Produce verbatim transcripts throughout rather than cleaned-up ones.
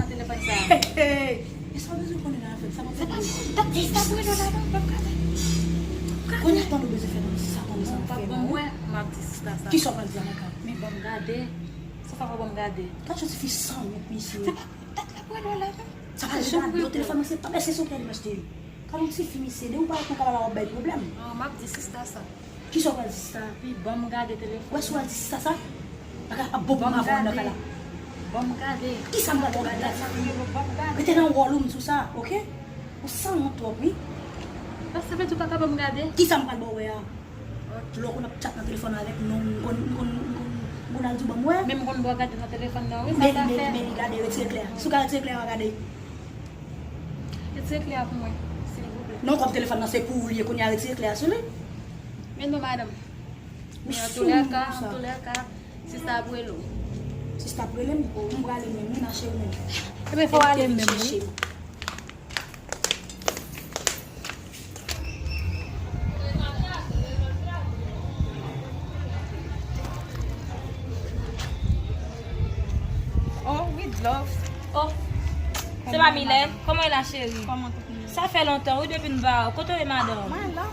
nan telefòn sa. Hey, hey. E sa w bezwen konnen nan afè sa? Se pa bon. Dat sista Bruno la non, m p ap gade. Kounye a tande w bezwen fè nan sa, tande sa w fè la. M ap di sista sa. Kisa w pral di a la kay? Men ban m gade. Sa sa w ban m gade? Gad yon ti fi san wont, mesye. Se pa dat la Bruno la non. Sa pa janm yo telefòn nan se pa, èske se w ki ale m achte li? Gad yon ti fi, mesye, depi w pa konn kaba la w ap bay pwoblèm. Non, m ap di sista sa. Kisa w pral di sista? Pi ban m gade telefòn. Ou wè si w al di sista sa? Bagay ap bon pou m avè w nan kay la. Ban m gade. Kisa m pral ba w gade a? Sa fi yo ban m gade. Rete nan wòl ou, m di w sa, oke? Ou san wont twòp, wi. Sa vle di w pa ka ban m gade? Kisa m pral ba w wè a? Lè w konn ap tchat nan telefòn avèk non, m konn, m konn, m konn, m konn al di w ban m wè. Men m konn ba w gade nan telefòn nan, wi, sa sa fè. Men li gade, retire klè a. Si w ka retire klè a, w a gade. Retire klè a pou mwen, silvouplè. Non, kòm telefòn nan se pou ou li ye, kounye a retire klè a sou li. Men non, madanm. Men antoulèka, antoulèka, sista ap rele w. Sista ap rele m? M prale menm, wi, ma cheri menm. Ebyen, fò w ale menm, wi. Oh, with love. Oh, se pa Milène? Kòman e la, cheri? Kòman tout moun? Sa fè lontan, wi, depi n pa wè. Kote w ye, madanm? Mwen la.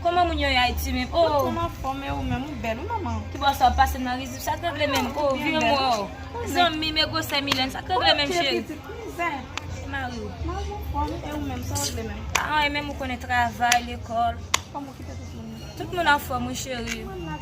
Kòman moun yo ye Ayiti menm? Oh. Tout moun anfòm, e ou menm, ou bèl, wi, manman. Ki bò sa w pase m nan rizib? Sa k revle menm? Oh, vire m wè w. Zanmi m e gwosè Milène, sa k revle menm, cheri? Mari w. Mari w anfòm, e ou menm, sa w vle menm? Pa anyen, menm ou konnen travay, lekòl. Kòman w kite tout moun nan? Tout moun anfòm, wi, cheri. Mwen la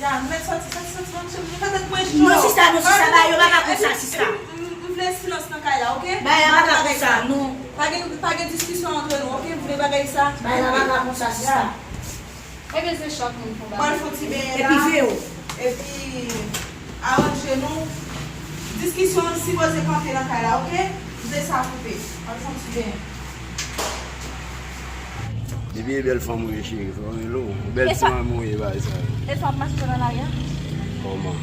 Ya, nou mèt sòti, sòti, sòti, sòti, sòti, sòti, sòti, sòti, sòti. Non, sista, non, sista, bagay yo pa ka konsa, sista. M vle silans nan kay la, oke? Bagay yo pa ka konsa, non. Pa gen, pa gen diskisyon antre nou, oke? M vle bagay sa. Bagay yo pa ka konsa, sista. Ebyen, se chòk moun fè bagay. Pral fè ti benyen la. Epi veye w. Epi aranje nou. Diskisyon an sipoze kanpe nan kay la, oke? M vle sa koupe. Pral fè ti benyen. Depi e bèl fanm ou ye, cheri, fò rele w. Bèl ti manman ou ye, bagay sa yo. E sa w ap mache nan lari a? Kòman?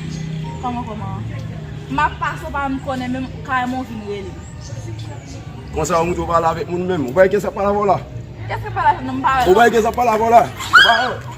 Kòman, kòman? M ap pase, w pa menm konnen menm, kareman w vin rele m. Konsa, ou montre w pale avèk moun menm. Ou pa gen sa pale avè w la? Kèske pale avè m nan, m pa wè. Ou pa gen sa pale avè w la? Ou pa wè?